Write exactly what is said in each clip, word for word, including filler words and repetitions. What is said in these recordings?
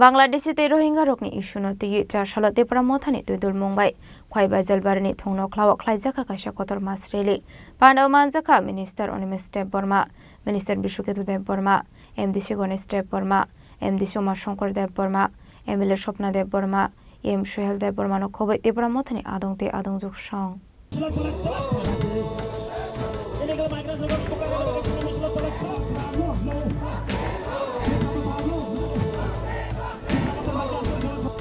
Bangladeshi tei Rohingya rokni issue no twiwi char salo Tipra Mothani twi dulmung bai Khwai Baijalbarini thongno khlao khlaijak kha kaisa kotor mass rally. Pandao manjak kha Minister Animesh Debbarma, Minister Biswaketu Debbarma, M D C Ganesh Debbarma, M D C Uma Shankar Debbarma, M L A Swapna Debbarma, M Suhel Debbarma no khobwi Tipra Mothani adong tei adongjwk song.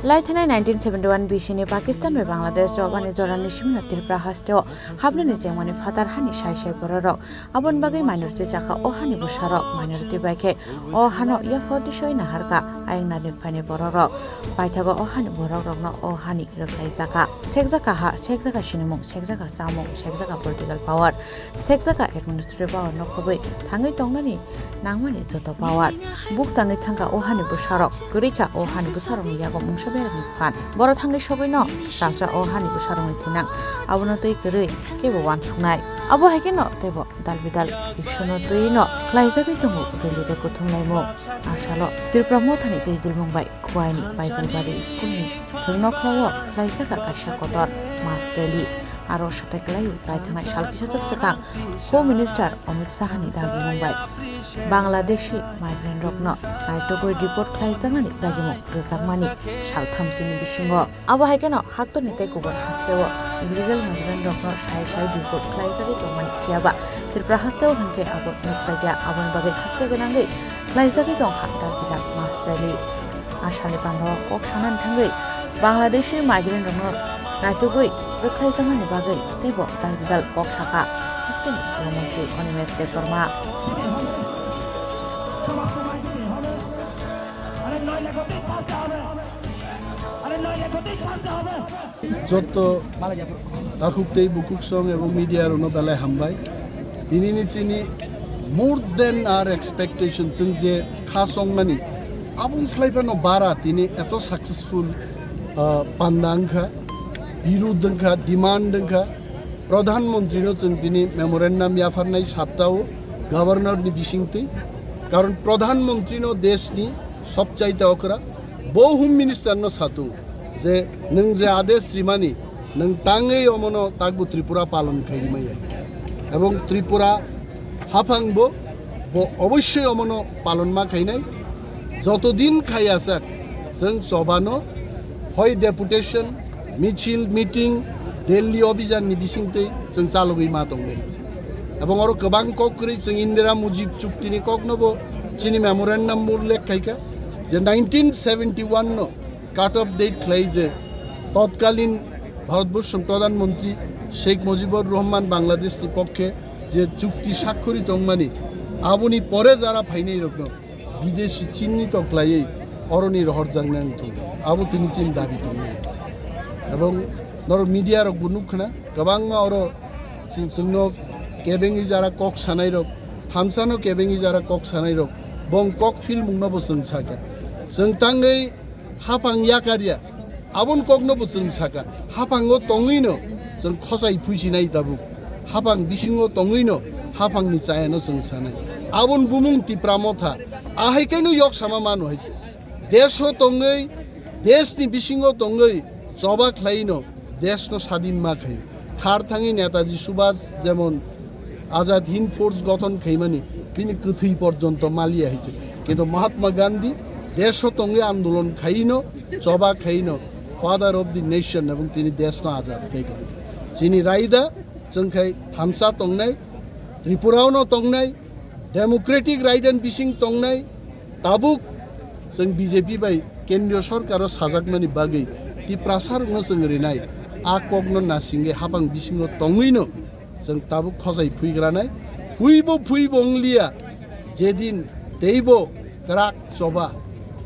Laithanai nineteen seventy-one B C ni Pakistan bai Bangladesh jobani jorani simino Tripura hasteo hapnani chengmani phatar hani sai sai bororok. Aboni bagwi minority chakha o hani bwsarok, minority bai khe o hano yaphardi soi naharkha ayang nani phaini bororok. Paithago o hani bororokno o hani rwkhlaijakha. Sekjakha ha, sekjakha sinimung, sekjakha chamung, sekjakha political power, sekjakha administrative power no khobwi thangwi tongnani nangmani joto power. Bukchangwi thangkha o hani bwsarok, kwrwikha o hani bwsarokni yago mungsa berani phan. Boro thangwi sogwino salsa o hani bwsarokni thinang, abono twi kwrwi kebo uansuknai. Abo hai kheno teibo dal bidal issue no twi no khlaijagwi tongo rally tei kuthum laimung. Asalo Tripura Mothani twi dulmung bai Khwaini Baijalbari school ni thwngno khlao khlaijak kaisa kotor mass rally. Aro satai kwlaiwi paithangnai sal kisa swk swkang Home Minister Amit Shah ni dagimung bai Bangladeshi migrant rokno naitugwi deport khlaijaknani dagimung rwjakmani sal thamsini bisingo. Abo hai kheno haktorni tei kubun hasteo illegal migrant rokno sai sai deport khlaijagwi tongmani, phiyaba Tripura hasteo hinkhe abo nukjakya, aboni bagwi haste gwnangwi khlaijagwi tongkha dal bidal mass rally. Asani pandao kok sanani thangwi Bangladeshi migrant rokno naitugwi rwkhlaijaknani bagwi teibo dal bidal kok sakha hasteni Gurumantri Animesh Debbarma. Joto takhuk tei bukhuk song ebong media rokno belai hambai. Tinini chini more than our expectation, chwng je kha chongmani aboni slai phano bara tini eto successful, ah, panda wngkha, birud wngkha, demand wngkha. Pradhan Mantri no chwng tini memorandum yapharnai satta o Governor ni bisingtwi. Karon Pradhan Mantri no desh ni sobchaita okra, bo Home Minister no satung je nwng je adesh rimani nwng tangwi omono takbo Tripura palon khaimaya. Ebong Tripura haphangbo bo obossoi omono palon ma khainai. Joto din khaiyasak chwng chobano hoi deputation, michil, meeting, Delhi obhijan ni bisingtwi chwng chalogwi ma tongnai. Ebong oro kwbang kok kwrwi chwng Indira Mujib chukti ni kok no bo chini memorandum bo ullekh khaikha je nineteen seventy one no cut off date khlai je totkalin Bharatborsho Pradhan Mantri Sheikh Mujibur Rahman Bangladesh ni pokkhe je chukti sakhori tongmani, aboni pore jara phainai rokno bideshi chinni to khlaiwi oroni rohor jangnai wngthung, abo tini chini dabi tongnai. Ebong norok media rok bo nukkhna kwbangma oro chwng, chwngno kebengwi jara kok sanai rok, thansa no kebengwi jara kok sanai rok, bong kok philmung no bo chwng sakha. Chwng tangwi haphang yakarya, aboni kokno bo chwng sakha. Haphango tongwino chwng khosai phuisinai tabuk. Haphang bisingo tongwino haphangni chayano chwng sanai. Aboni bumung Tipra Motha. Ahai kaino yok sama mano hai. Desho tongwi, deshni bisingo tongwi choba khlaino deshno sadin ma khaio. Khar thangwi Netaji Subhas jemon Azad Hind Force gothon khaimani, bini kwthwi porjonto maliya hai se. Kintu Mahatma Gandhi desho tongwi andolon khaino, choba khaino, father of the nation, ebong tini deshno azad khai tongo. Chini raida chwng khai thansa tongnai, Tripurao no tongnai, democratic right and bising tongnai, tabuk chwng B J P bai kendriyo sorkaro sajakmani bagwi Tiprasa rokno chwng rinai, a kokno nasingwi haphang bisingo tongwino chwng tabuk khosai phuigranai. Phuibo phuibo wngliya, jedin teibo kwrak choba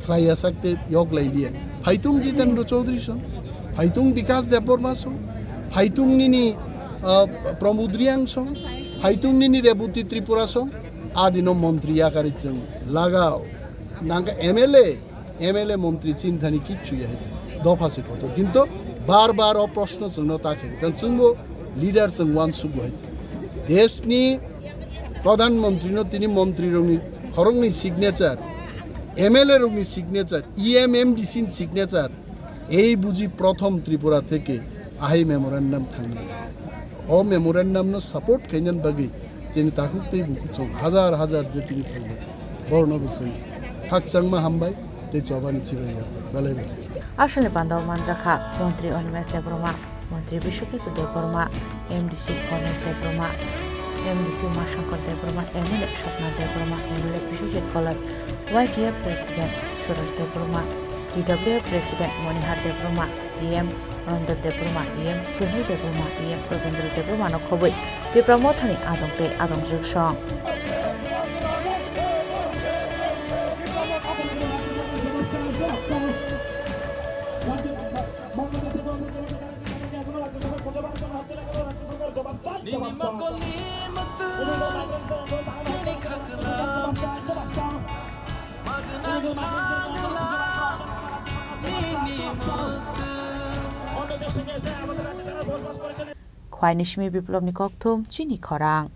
khlaiya sak tei yok lai liya. Phaitung Jitendra Chaudhary song, phaitung Bikas Debbarma song, phaitung nini, ah, Pramod Reang song, phaitung nini Rebati Tripura song, adino montri yakari chwng lagao. Nangkha M L A, M L A montri chinthani kichu ya hai dopha se kotor. Kintu bar bar o proshno chwngno ta khe. Kan chwngbo leader chwng uansukgo hai. Deshni Pradhan Mantri no tini montri rokni khoroknwi signature M L A rokni signature, E M, M D C ni signature, ei buji prothom Tripura theke ahai memorandum thangnai. O memorandum no support khainani bagwi chini takhuk tei bukhuk chwng hajar hajar je tini thangnai. Borno bo chwng khakchangma hambai tei chobani chibai ya. Belai belai. Asole bandao manjakha Montri Animesh Debbarma, Montri Biswaketu Debbarma, M D C Ganesh Debbarma, M D C Umashankar Debbarma, M L A Swapna Debbarma, M L A Biswajit Goloi, Y T F President Suresh Debbarma, T W F President Monihar Debbarma, E M Ananda Debbarma, E M Suhel Debbarma, E M Rabindra Debbarma no khobwi Tipra Mothani adong tei adong jwksong. Khwaini simi Biplobni kokthum chini khorang.